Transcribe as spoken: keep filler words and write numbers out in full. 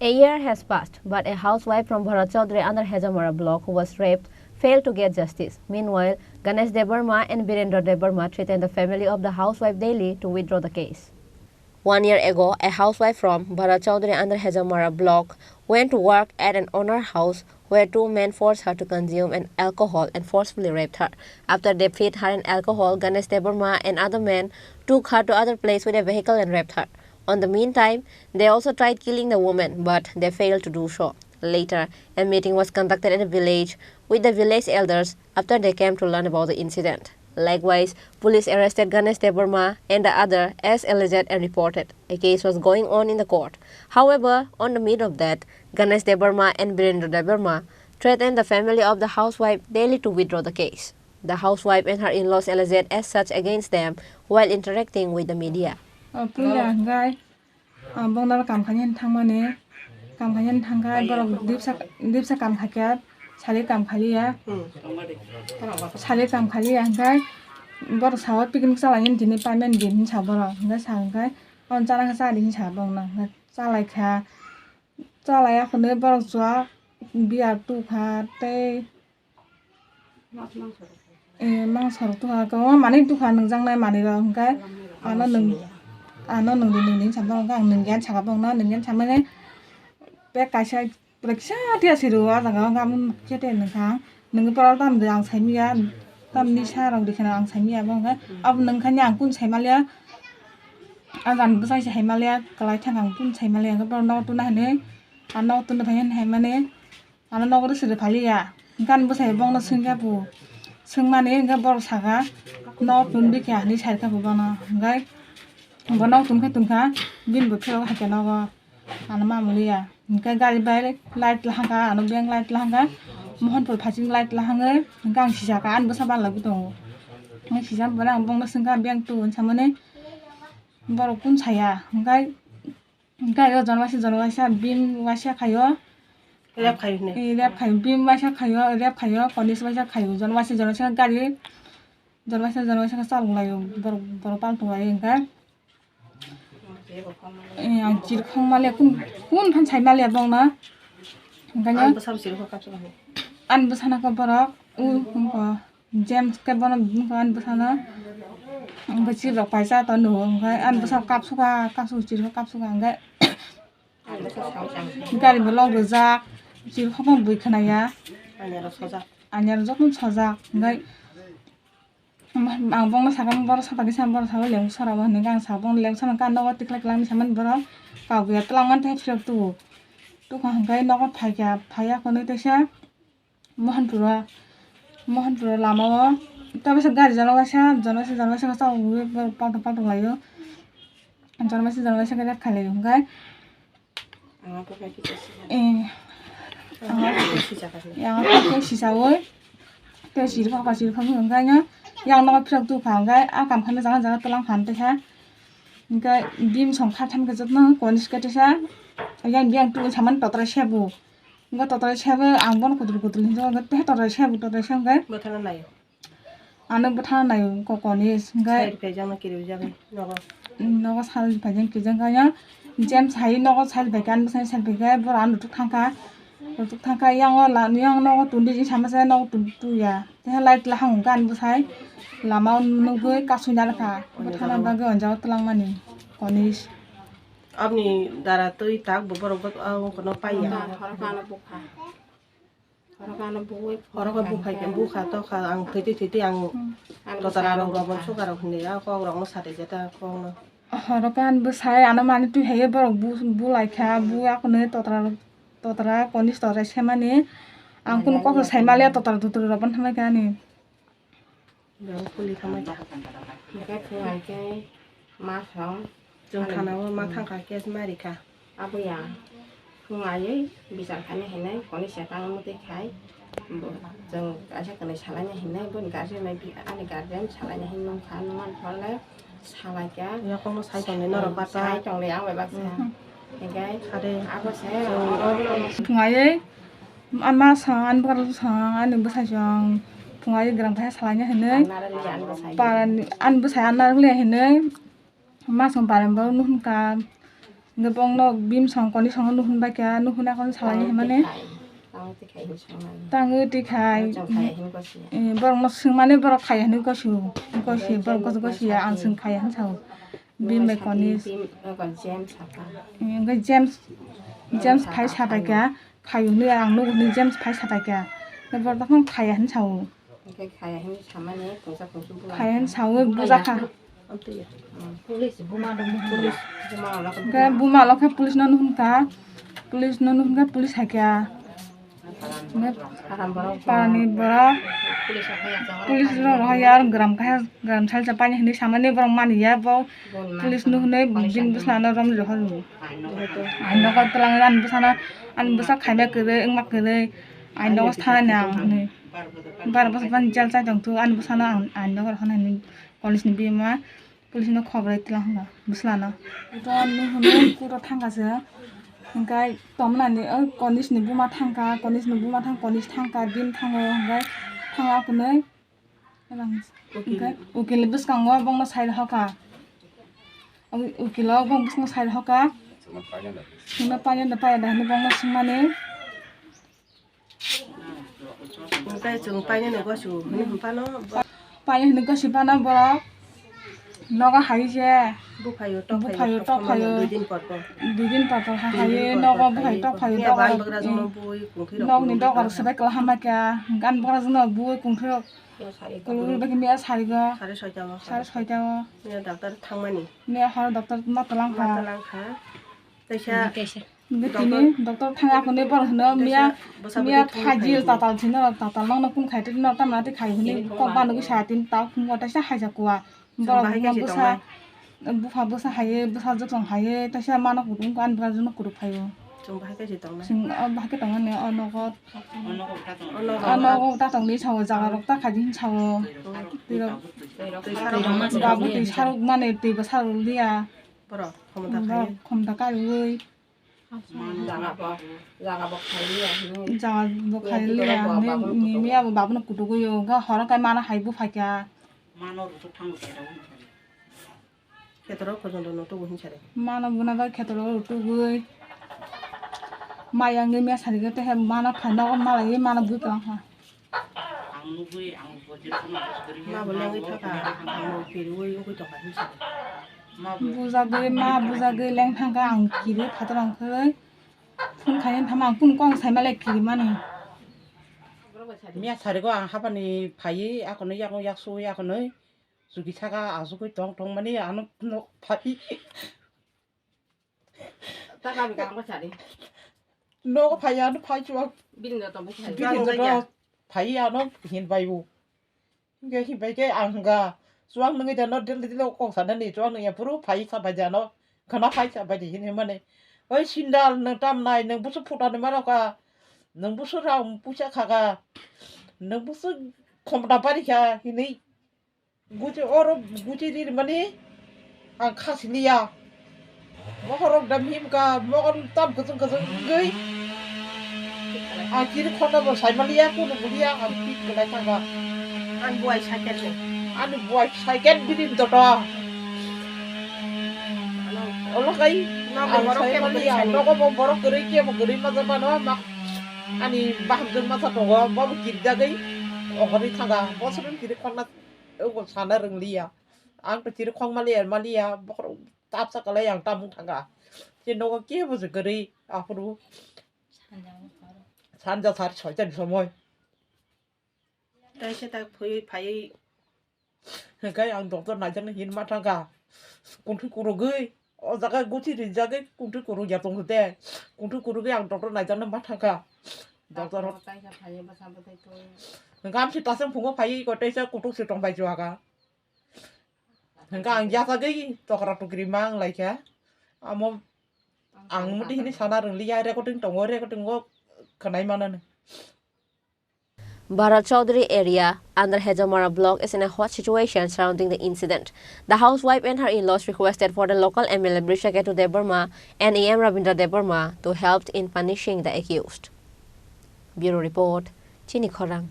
A year has passed, but a housewife from Bharat Chaudhary under Hejamara block who was raped failed to get justice. Meanwhile, Ganesh Debbarma and Birendra Debbarma threatened the family of the housewife daily to withdraw the case. One year ago, a housewife from Bharat Chaudhary under Hejamara block went to work at an owner house where two men forced her to consume an alcohol and forcefully raped her. After they fed her an alcohol, Ganesh Debbarma and other men took her to other place with a vehicle and raped her. On the meantime, they also tried killing the woman, but they failed to do so. Later, a meeting was conducted at the village with the village elders after they came to learn about the incident. Likewise, police arrested Ganesh Debbarma and the other as alleged and reported. A case was going on in the court. However, on the mid of that, Ganesh Debbarma and Birendra Debbarma threatened the family of the housewife daily to withdraw the case. The housewife and her in-laws alleged as such against them while interacting with the media. O puila hwnkhe, ah, bongno kam khaina thangmani, kam khaina thangkha, borok dipsa, dipsa kam khaikha, sali kam khaliya, sali kam khaliya hwnkhe borok sao picnic chalainani tini payment di hinwi sa borok, hwnkhe sa hwnkhe, "O chana khe cha di," hinwi sa borokno, hwnkhe chalaikha, chalaiya hwnwi borok chwla beer tukha tei Eh, mangsa rok tukha, kwbangma manwi tukha, nwngjaknai manwi rok, hwnkhe ano nwng, ano nwngdi, nwngdi hinwi saimano, hwnkhe ang nwngya hinwi sakha bongno, nwngya hinwi samani bag kaisa pura kisa tiya siro o jaga o, hwnkhe amo khe te nwngkha, nwngwi pora tamni ang saimanya, tamni sa rok rikha ang saimanya, abo hwnkhe abo nwngkhani ang kunu saimaliya, ah jani bwsai se haimaliya, kwlai thangkha ang kunu saimaliya, hwnkhe borok nogo tubuna hinwi, ah nogo tubuna phai hinwi haimani. Ano nogo rw siri phaliya. Hwnkhe ani bwsai bongno swngya bo. Swngmani hwnkhe borok saka, "Nogo tun bikha," hinwi saikha bo bono. Hwnkhe bo nogo tunkhe tunkha, bini bo phirok haikhe nogo. Ano mamuliya. Hwnkhe gari bai light lahangkha, ano bank light lahangkha. Mohonpur phaiching light lahangwi hwnkhe ang sijaka, ani bwsa balaibo tongo. Hwnkhe sijak bai ang bongno swngkha, "Bank tun?" hinwi samani borok kunu saya. Hwnkhe Hwnkhe o jon waisa, jon waisa, bini waisa khaio. Rep khaio hwnwi. Eh, rep khaio, bini waisa khaio, rep khaio, konis waisa khaio, jon waisa, jon waisa gari, jon waisa, jon waisa khe chalok laio, borok, borok pal tonglai hwnkhe. Eh, ang chirikhok maliya, kun, kun phan sai maliya bongno. Hwnkhe ani bwsano khe borok, u, hwnkhe. James khe bono bwsano bwswi rok paisa to nugo, hwnkhe ani bwsao kapsuka, kapsuk chirikhok kapsuka, hwnkhe gari bo lok rijak, chirikhok no bui khwnaya, anyaro jotono sojak, hwnkhe ang bongno sakha, borok sapa kisa borok sabo lengwi sora o hinwi ang sa, bongno lengwi sora khe nogo tikla tikla hinwi samani borok, kaguya twlangmani tei phirok tubu, tukha hwnkhe nogo phaikha, phaiya hwnwi teisa. Mohanpuro, Mohanpuro lamao tabisa gari jon waisa, jon waisa, jon waisa khe chawngwi paltung paltung laio. Jon waisa, jon waisa khe rep khailai hwnkhe. Eh, ang khe sisaui tei siri kha, siri kha hwnkhe yang nogo phirok tu kha hwnkhe a kam khaina jaga jaga twlang kha teisa. Hwnkhe bini song kha tham khe jotono konis khe teisa yang biyang tu samani totra sebu. Hwnkhe totra sebo ang bono kutul kutul hinwi hwnkhe tei totra sebo, totra sebo hwnkhe bwthano naio. Ano bwthano naio kokoni hwnkhe side phaijak no kirijak nogo. Nogo sal phaijak kirijak kanya James hai nogo sal phaikha, ano bwsai sal phaikha, boro ano tuk thangkha, tuk thangkha yang o la yang nogo tundi jing sama se nogo tundi tuya. Tei light lahang hwnkhe ani bwsai lama o nugwi kasui narwkha, bwthana bagwi o jaga twlangmani konis. Aboni dara twi tak bo borok bwk-, ah, wngkha no paiya. Horokano bukha. Horokano bukha. Horokano bukha khe bukha tokha ang thwitwi thwitwi ang totara rok rok suka rok hinwi a kok rok no sati jeta kok no. Horokan bwsai ano mani twi hai borok bu-, bulai kha bu akhwnwi totara rok totara konis totara semani ang kunu kok sai maliya totara totara rok ban thamai kha ani. Bebak kuli thangbai ta. Hingke phungai khe ma song. Chwng khana o ma thangkha case mari kha. Abuya phungaiwi bichar khaina hinwi koni sepang mutwi khai. Bo chwng kaisa kwnwi salaina hinwi boni guardian bai bi-, ani guardian salaina hinwi nung kha, nung man phole salai kha. Yakung no sai tongni norok bata. Sai tongni ang bai baksa. Hmm. Hingke abo se phungaiwi. Ama song ani bwkha rok song ani bwsai song phungai grang khe salaina hinwi ani bwsai anna rwgwlya hinwi ma song bareng bo nuhun ka Hwnkhe bongno bim song koni songo nuhun bai kha, nuhun akon salai himani. Tang twi khai, tang twi khai hinwi songmani. Tang twi khai. Borok chwng khai hinwi gosi ya. Eh, borokno swngmani borok khai hinwi gosi o. Gosi, borok gosi gosi ya, ang chwng khai hinwi sao. Bim bai koni. Bim, eh, James apa? Eh, hwnkhe James, James phai sabai kha, khai hinwi ang nugo hinwi James phai sabai kha. Borok tongphang khai hinwi sao. Hwnkhe khaya hinwi samani tongsa tongsu buma. Khaya hinwi sawi bujakha. Amtwi ya. Hmm. Police buma dong. Police buma wala khe hwnkhe buma wala khe police no nuhun kha. Police no nuhun kha, police hai kha. Hwnkhe parani borok police rok hai ya, gram khe gram salsa pani hinwi samani borok mani ya bo. Police no hinwi bini bwsla no romri rw horo. Aino kok twlang ani bwsano, ani bwsa khaima kwrwi wngma kwrwi. Aino kok thanani ang hinwi. Bar bwsa bani jel chai tong thu, ani bwsano ang aino kok hwnwi police ni bima, police no khobor ri twlang hwnba bwsla no. Ito nuhun kuro thangkha se. Hwnkhe tomnani o konis ni buma thangkha, konis ni buma thang, konis thangkha, bini thango hwnkhe thangya kwnwi. Uki-, hwnkhe ukil bwskango bongno sai rohorkha. Ui-, ukilo bong bwskango sai rohorkha. Hwnba painani paiya da hwnwi bongno swngmani. Hwnkhe chwng painani gosu hwnwi hwnphano bo- Painani hwnwi gosi phano borok nogo hai se. Buphaio, buphaio, tokphaio, tokphaio. Dui din por por. Dui din por por ha hai nogo buphaio, tokphaio. Nokni dogar swbai kwlai hambai kha. Gan bwrajwkno bui kungthirok. Kulubui bai khe miya sarigo. Sare soita o. Sare soita o. Miya doctor thangmani. Miya horo doctor ma twlang kha. Ma twlang kha. Teisa. Hwnkhe tini doctor thang akhunwi borok hino miya, miya phaji tatal sino tatal nokno kun khai twi no tamna twi khai hwnwi kok banogwi sa tini ta phungo teisa haisa kua. Borok bwsa, bupha bwsa hai, bwsa jokhong hai, teisa mano kutung ani bwrajwkno kutung phaio. Chwng bahai khe se tongnai. Chwng o bahai khe tongmani o nogo. O nogo ta tongni sao, jaga rok ta khaidi hin sao. Twi rok. Twi rok. Babu twi sarok mani twi bo sarok liya. Borok khomota khai. Khomota kariwi. Jaga bo, jaga bo khai liya hinwi. Jaga bo khai liya hinwi, ni miya bo babuno kutugo yo. Ga horo kai mano hai bupha kya. Mano rutuk thango khe daw. Khetorok khojol rok no tubu hinsari. Mano buna bai khetorok rok tugui. Maya ngi me sari ge te he mano phai nogo malai mano bui kwlang kha. Ang nugui, ang bo je phano bus kwrwi ya. Ma bo lengwi thaka, ang bo kiriwi wngwi tongkha hinsari. Ma bo. Bujagwi, ma bujagwi leng thangkha ang kiriwi phatar ang khwlwi. Phone khaina thama ang kunu kok sai malai kirimani. Miya sari go ang habani phaiwi akono yakno yaksu yakono. Chuki saka asugwi tong tong mani ano no phai. Taka bi kang bachari. No phai ano phai chuak. Bini no tong bachari. Bini no to phai ano hin bai bu. Ge hi bai ge ang ga. Chuak nungi da no dil dil kok sana ni chuak nungi puru phai sa bai jano. Khana phai sa bai hin mane. Oi sindal nang tam nai nang busu phuta ni mano ka. Nang busu rang pucha kha ga. Nang busu khomda pari kha hini. Guchi oro guchi ri mani ang khasi liya. Mohorok dam him ka mohor tam kuchung kuchung gui. Ang kiri khona bo sai maliya kuno buliya ang pik belai thanga. Ang buai cycle ni. Ani buai cycle bini doto. Olo kai ang sai maliya. Nogo bo borok guri ke bo guri ma jaba no ma. Ani baham jun ma sa tongo bo kiri jagui. Ogori thanga bo suru kiri khona. Ogo sana rwngliya. Ang to chiri khong maliya, maliya, bokhorok tapsa kalai ang tamung thanga. Je nogo kebo je kwrwi, aphuru. Sanja sar soita ni somoi. Taisa tak phuyui phayui. Hwnkhe ang doctor naijakna hin ma thangkha. Kunthwi kurugwi. O jaga guchi rijagwi kunthwi kuruk ya tongkhe te. Kunthwi kurugwi ang doctor naijakna ma thangkha. Doctor. Hwnkhe amsi tasung phungo phaiwi ko teisa kutuk se tongbai chuaka. Hwnkhe ang yachagwi tokra tukri ma wng laikha. Amo ang muti hini sana rwngliya, recording tongo, recording o khwnai manani. Bharat Chaudhary area under Hejamara block is in a hot situation surrounding the incident. The housewife and her in-laws requested for the local M L A Brishaketu Debbarma and E M Rabindra Debbarma to help in punishing the accused. Bureau report, Chini Khorang.